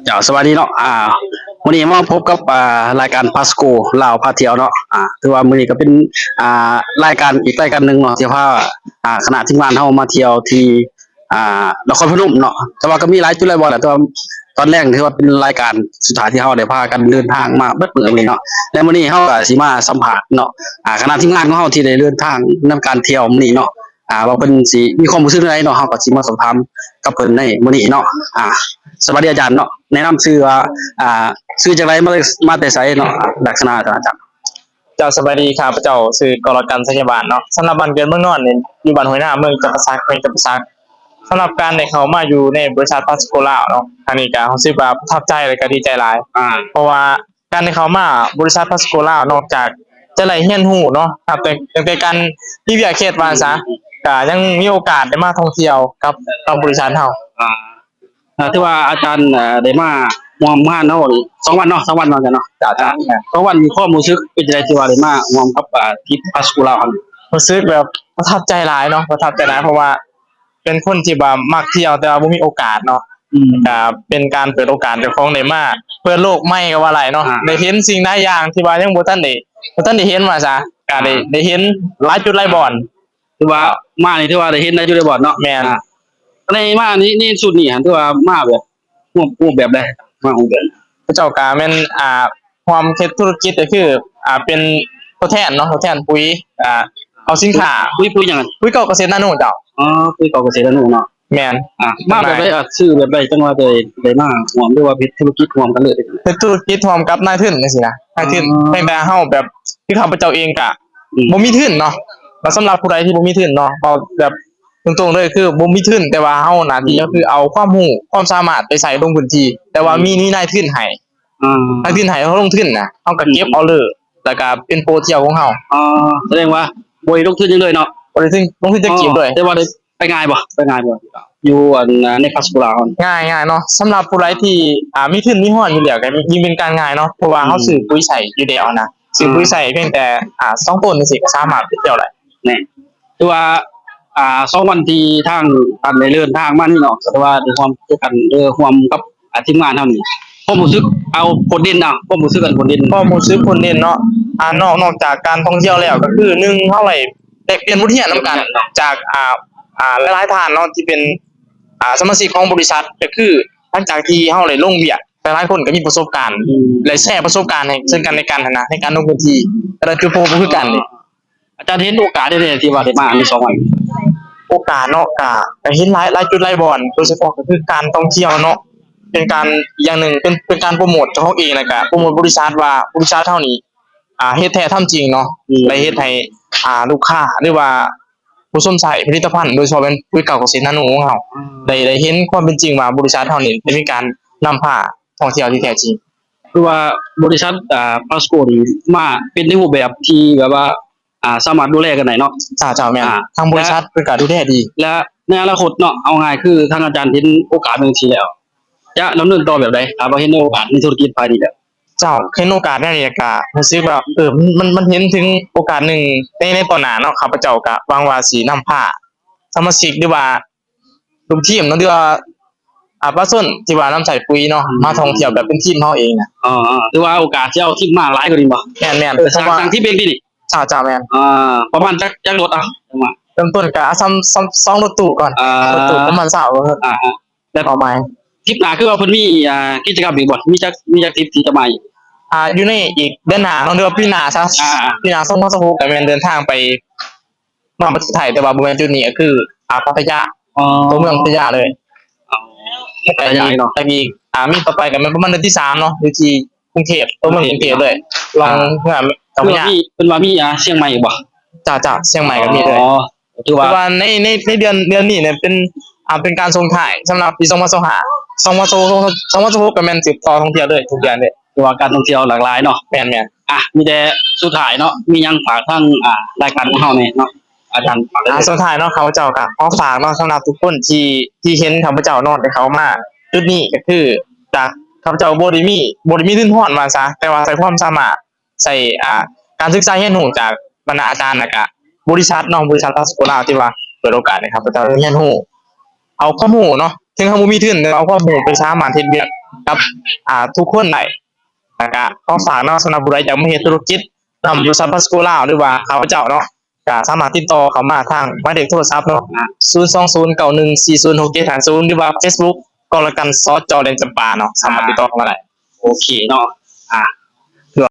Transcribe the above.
ເຈົ້າ ສະບາຍດີເນາະ ອ່າ ມື້ນີ້ມາພົບກັບ ອ່າ ລາຍການພາສະໂກລາວພາທ່ຽວເນາະ ອ່າ ຖືວ່າມື້ນີ້ກໍເປັນ ອ່າ ລາຍການອີກລາຍການໜຶ່ງເນາະ ທີ່ພາ ອ່າ ຄະນະທີມງານເຮົາມາທ່ຽວທີ່ ອ່າ ນະຄອນພະນົມເນາະ ແຕ່ວ່າກໍມີຫຼາຍຈຸດຫຼາຍບ່ອນແຫຼະ ແຕ່ວ່າຕອນແລງຖືວ່າເປັນລາຍການສຸດທ້າຍທີ່ເຮົາໄດ້ພາກັນເດີນທາງມາເບິດມື້ມື້ນີ້ເນາະ ແລະ ມື້ນີ້ເຮົາກໍຊິມາສຳພາດເນາະ ອ່າ ຄະນະທີມງານຂອງເຮົາທີ່ໄດ້ເດີນທາງນຳການທ່ຽວມື້ນີ້ເນາະ ອ່າ ວ່າເພິ່ນຊິມີຄວາມຮູ້ສຶກແນວໃດເນາະ ເຮົາກໍຊິມາສອບຖາມກັບເພິ່ນໃນມື້ນີ້ເນາະ ອ່າ ສະບາຍດີອາຈານເນາະ ແນະນຳຊື່ວ່າ ອ່າ ຊື່ຈັ່ງໃດ ມາ ມາແຕ່ໃສເນາະ ລັກສະນະອາຈານ. ເຈົ້າ ສະບາຍດີ ຂ້າພະເຈົ້າຊື່ ກໍລະກັນ ໄຊຍະບານເນາະ ສຳລັບບ້ານເກີດເມືອງນອນນີ້ ຢູ່ບ້ານຫ້ວຍນາ ເມືອງຈຳປາສັກ ແຂວງຈຳປາສັກ ສຳລັບການໄດ້ເຂົ້າມາຢູ່ໃນບໍລິສັດພາສະໂກລາວເນາະ ອັນນີ້ກໍຮູ້ສຶກວ່າປະທັບໃຈ ແລະ ກໍດີໃຈຫຼາຍ ອ່າ ເພາະວ່າ ການໄດ້ເຂົ້າມາບໍລິສັດພາສະໂກລາວ ນອກຈາກຈະໄດ້ຮຽນຮູ້ເນາະ ນັບແຕ່ ຕັ້ງແຕ່ການມີວຽກເຮັດວ່າຊັ້ນຊະ ກໍຍັງມີໂອກາດໄດ້ມາທ່ອງທ່ຽວກັບ ກັບບໍລິສັດເຮົາ ອ່າ ຖືວ່າອາຈານ ເອີ ໄດ້ມາຮ່ວມງານເຮົາສອງວັນເນາະ ສອງວັນເນາະອາຈານເນາະ ເຈົ້າ ເຈົ້າ ອ່າ ສອງວັນມີຄວາມຮູ້ສຶກເປັນຈັ່ງໃດ ທີ່ວ່າໄດ້ມາຮ່ວມກັບ ອ່າ ທີມພາສະໂກລາວເຮົານີ້? ຮູ້ສຶກແບບປະທັບໃຈຫຼາຍເນາະ ປະທັບໃຈຫຼາຍ ເພາະວ່າ ເປັນຄົນທີ່ວ່າມັກທ່ຽວ ແຕ່ວ່າບໍ່ມີໂອກາດເນາະ ອືມ ກໍເປັນການເປີດໂອກາດເຈົ້າຂອງໄດ້ມາເປີດໂລກໃໝ່ກໍວ່າໄດ້ເນາະ ອ່າ ໄດ້ເຫັນສິ່ງຫຼາຍຢ່າງທີ່ວ່າຍັງບໍ່ທັນໄດ້ ບໍ່ທັນໄດ້ເຫັນວ່າຊະ ກໍໄດ້ ອ່າ ໄດ້ເຫັນຫຼາຍຈຸດຫຼາຍບ່ອນ ຖືວ່າມານີ້ຖືວ່າໄດ້ເຫັນຫຼາຍຈຸດຫຼາຍບ່ອນເນາະ ແມ່ນ ອ່າ ໃນມານີ້ ໃນຊຸດນີ້ຫັ້ນ ຖືວ່າມາແບບຮູບ ຮູບແບບໃດ ມາຮູບແບບ ເຂົາເຈົ້າກໍແມ່ນ ອ່າ ຮ່ວມເຮັດທຸລະກິດ ກໍຄື ອ່າ ເປັນຕົວແທນເນາະ ຕົວແທນປຸຍ ອ່າ ເອົາສິນຄ້າ ປຸຍ ປຸຍຫຍັງ? ປຸຍເກົ່າກະເສດນາໂນເຈົ້າ ອໍ ປຸຍເກົ່າກະເສດນາໂນເນາະ ແມ່ນ ອ່າ ມາແບບໃດ ອ່າ ຊື້ແບບໃດ ຈັ່ງວ່າໄດ້ ໄດ້ມາຮ່ວມ ຫຼືວ່າເຮັດທຸລະກິດຮ່ວມກັນເລີຍ ເຮັດທຸລະກິດຮ່ວມກັບນາຍທຶນຈັ່ງຊີ້ນະ ນາຍທຶນ ອໍ ພຽງແຕ່ເຮົາແບບ ຄືຂ້າພະເຈົ້າເອງກະ ອືມ ບໍ່ມີທຶນເນາະ ແລ້ວສຳລັບຜູ້ໃດທີ່ບໍ່ມີທຶນເນາະ ເວົ້າແບບ ຕົງໆເລີຍ ຄືບໍ່ມີທຶນ ແຕ່ວ່າເຮົາໜ້າທີ່ກໍຄືເອົາຄວາມຮູ້ຄວາມສາມາດໄປໃຊ້ລົງພື້ນທີ່ ແຕ່ວ່າ ອືມ ມີ ມີນາຍທຶນໃຫ້ ອ່າ ນາຍທຶນໃຫ້ເຮົາລົງທຶນນະ ເຮົາກໍເກັບເອົາເລີຍ ແລ້ວກໍເປັນໂປຣທ່ຽວຂອງເຮົາ ອໍ ສະແດງວ່າບໍ່ໄດ້ລົງທຶນຫຍັງເລີຍເນາະ ບໍ່ໄດ້ລົງທຶນຈັກກີບເລີຍ ອໍ ແຕ່ວ່າໄດ້ ໄປງ່າຍບໍ່? ໄປງ່າຍບໍ່? ຢູ່ອັນ ໃນພາສະໂກລາວ ງ່າຍ ງ່າຍເນາະ ສຳລັບຜູ້ໃດທີ່ ອ່າ ມີທຶນມີຮອນຢູ່ແລ້ວ ກໍຍິ່ງເປັນການງ່າຍເນາະ ເພາະວ່າເຮົາ ອືມ ຊື້ປຸຍໃຊ້ຢູ່ແລ້ວນະ ຊື້ປຸຍໃຊ້ພຽງແຕ່ ອ່າ ສອງໂຕນຈັ່ງຊີ້ກໍສາມາດໄປທ່ຽວໄດ້ ແມ່ນ ຖືວ່າ ອ່າ ສອງວັນທີ່ທາງທ່ານໄດ້ເດີນທາງມານີ້ເນາະ ກໍຖືວ່າໄດ້ຮ່ວມກັນ ເອີ ຮ່ວມກັບ ອ່າ ທີມງານເຮົານີ້ ຄວາມຮູ້ສຶກ ເອົາຜົນເດັ່ນ ເອົາຄວາມຮູ້ສຶກອັນຜົນເດັ່ນ ຄວາມຮູ້ສຶກຜົນເດັ່ນເນາະ ອ່າ ນອກ ນອກຈາກການທ່ອງທ່ຽວແລ້ວ ກໍຄືໜຶ່ງ ເຮົາໄດ້ແລກປ່ຽນບົດຮຽນນຳກັນຈາກ ອ່າ ອ່າ ຫຼາຍໆທ່ານເນາະ ທີ່ເປັນ ອ່າ ສະມາຊິກຂອງບໍລິສັດ ກໍຄືຫຼັງຈາກທີ່ເຮົາໄດ້ລົງວຽກ ຫຼາຍໆຄົນກໍມີປະສົບການ ອືມ ໄດ້ແຊປະສົບການໃຫ້ເຊິ່ງກັນແລະກັນຫັ້ນນະ ໃນການລົງພື້ນທີ່ ແຕ່ລະຈຸດພົບບໍ່ຄືກັນນີ້ ອາຈານເຫັນໂອກາດໃດແດ່ທີ່ວ່າໄດ້ມາໃນສອງວັນ? ໂອກາດເນາະ ກະ ກະເຫັນຫຼາຍ ຫຼາຍຈຸດຫຼາຍບ່ອນ ໂດຍສະເພາະກໍຄືການທ່ອງທ່ຽວເນາະ ເປັນການ ອີກຢ່າງໜຶ່ງ ເປັນ ເປັນການໂປຣໂມດເຈົ້າຂອງເອງ ແລ້ວກະໂປຣໂມດບໍລິສັດວ່າ ບໍລິສັດເຮົານີ້ ອ່າ ເຮັດແທ້ທຳຈິງເນາະ ອືມ ໄດ້ເຮັດໃຫ້ ອ່າ ລູກຄ້າ ຫຼືວ່າຜູ້ຊົມໃຊ້ຜະລິດຕະພັນ ໂດຍສະເພາະແມ່ນປຸຍເກົ່າກະເສດນາໂນຂອງເຮົາ ອືມ ໄດ້ ໄດ້ເຫັນຄວາມເປັນຈິງວ່າ ບໍລິສັດເຮົານີ້ໄດ້ມີການນຳພາທ່ອງທ່ຽວທີ່ແທ້ຈິງ ຄືວ່າບໍລິສັດ ອ່າ ພາສະໂກນີ້ມາເປັນໃນຮູບແບບທີ່ແບບວ່າ ອ່າ ສາມາດດູແລກັນໄດ້ເນາະ ເຈົ້າ ເຈົ້າ ແມ່ນ ອ່າ ທາງບໍລິສັດເພິ່ນກໍດູແລດີ ແລະ ໃນອະນາຄົດເນາະ ເອົາງ່າຍຄືທາງອາຈານເຫັນໂອກາດຈັ່ງຊີ້ແລ້ວ ຈະດຳເນີນຕໍ່ແບບໃດ? ຖ້າວ່າເຫັນໂອກາດໃນທຸລະກິດພາຍນີ້ແລ້ວ ເຈົ້າ ເຫັນໂອກາດແນວນີ້ກະຮູ້ສຶກວ່າ ເອີ ມັນ ມັນເຫັນເຖິງໂອກາດໜຶ່ງໃນ ໃນຕໍ່ໜ້າເນາະ ຂ້າພະເຈົ້າກະຫວັງວ່າຊິນຳພາສະມາຊິກ ຫຼືວ່າ ລູກທີມເນາະ ຫຼືວ່າ ອ່າ ປະຊາຊົນທີ່ວ່ານຳໃຊ້ປຸຍເນາະ ອືມ ມາທ່ອງທ່ຽວແບບເປັນທີມເຮົາເອງນະ ອໍ ຖືວ່າໂອກາດຊິເອົາທີມມາຫຼາຍກວ່ານີ້ບໍ່? ແມ່ນໆ ເອີ ສ້າງ ສ້າງທີມເອງຕິນີ້? ເຈົ້າ ເຈົ້າ ແມ່ນ ອ່າ ປະມານຈັກ ຈັກລົດ ເອົາ ປະມານ ເລີ່ມຕົ້ນກະ ອ່າ ສ່ຳ ສ່ຳ ສອງລົດຕູ້ກ່ອນ ອ່າ ລົດຕູ້ປະມານຊາວ ອ່າ ແລ້ວເອົາໃໝ່ ທິດໜ້າຄືວ່າເພິ່ນມີ ອ່າ ກິດຈະກຳອີກບໍ່? ມີຈັກ ມີຈັກທິດທີ່ຈະມາອີກ? ອ່າ ຢູ່ໃນອີກເດືອນໜ້າເນາະ ຫຼືວ່າປີໜ້າຊະ ອ່າ ປີໜ້າ ສອງພັນຊາວຫົກ ກະແມ່ນເດີນທາງໄປ ມາປະເທດໄທ ແຕ່ວ່າບໍ່ແມ່ນຈຸດນີ້ ກໍຄື ອ່າ ພັດທະຍາ ອໍ ຕົວເມືອງພັດທະຍາເລີຍ ອໍ ໄປອີກ ໄປອີກເນາະ ໄປອີກ ອ່າ ມີຕໍ່ໄປກໍແມ່ນປະມານເດືອນທີສາມເນາະ ຢູ່ທີ່ກຸງເທບ ຕົວເມືອງກຸງເທບເລີຍ ລ່ອງເຮືອເຈົ້າພະຍາ ເພິ່ນວ່າມີ ເພິ່ນວ່າມີ ອ່າ ຊຽງໃໝ່ອີກບໍ່? ເຈົ້າ ເຈົ້າ ຊຽງໃໝ່ກໍມີເລີຍ ອໍ ຖືວ່າ ຖືວ່າໃນ ໃນ ໃນເດືອນ ເດືອນນີ້ເນຍ ເປັນ ອ່າ ເປັນການສົ່ງທ້າຍສຳລັບປີສອງພັນຊາວຫ້າ ສອງພັນຊາວ ສອງພັນຊາວຫົກ ກໍແມ່ນສືບຕໍ່ທ່ອງທ່ຽວເລີຍ ທຸກເດືອນເລີຍ ຖືວ່າການທ່ອງທ່ຽວຫຼາກຫຼາຍເນາະ ແມ່ນໆ ອ່ະ ມີແຕ່ສຸດທ້າຍເນາະ ມີຫຍັງຝາກທາງ ອ່າ ລາຍການຂອງເຮົາແດ່ເນາະ ອາຈານ ອ່າ ສຸດທ້າຍເນາະ ຂ້າພະເຈົ້າກໍຂໍຝາກເນາະ ສຳລັບທຸກຄົນທີ່ ທີ່ເຫັນຂ້າພະເຈົ້າເນາະ ໄດ້ເຂົ້າມາຈຸດນີ້ ກໍຄືຈາກຂ້າພະເຈົ້າບໍ່ໄດ້ມີ ບໍ່ໄດ້ມີທຶນຮອນວ່າຊະ ແຕ່ວ່າໃຊ້ຄວາມສາມາດ ໃຊ້ ອ່າ ການສຶກສາຮຽນຮູ້ຈາກບັນດາອາຈານ ແລ້ວກະບໍລິສັດເນາະ ບໍລິສັດພາສະໂກລາວ ທີ່ວ່າເປີດໂອກາດໃຫ້ຂ້າພະເຈົ້າໄດ້ຮຽນຮູ້ ເອົາຄວາມຮູ້ເນາະ ເຖິງເຮົາບໍ່ມີທຶນ ແຕ່ເອົາຄວາມຮູ້ໄປສາມາດເຮັດວຽກ ກັບ ອ່າ ທຸກຄົນໄດ້. ແລ້ວກະຂໍຝາກເນາະ ສຳລັບຜູ້ໃດຢາກມາເຮັດທຸລະກິດນຳບໍລິສັດພາສະໂກລາວ ຫຼືວ່າຂ້າພະເຈົ້າເນາະ ກະສາມາດຕິດຕໍ່ເຂົ້າມາທາງໝາຍເລກໂທລະສັບເນາະ ສູນສອງສູນເກົ້າໜຶ່ງສີ່ສູນຫົກເຈັດຫ້າສູນ ຫຼືວ່າເຟສບຸກ ກໍລະກັນ ສຈ ແດນຈຳປາເນາະ ສາມາດຕິດຕໍ່ເຂົ້າມາໄດ້. ໂອເຄເນາະ ອ່າ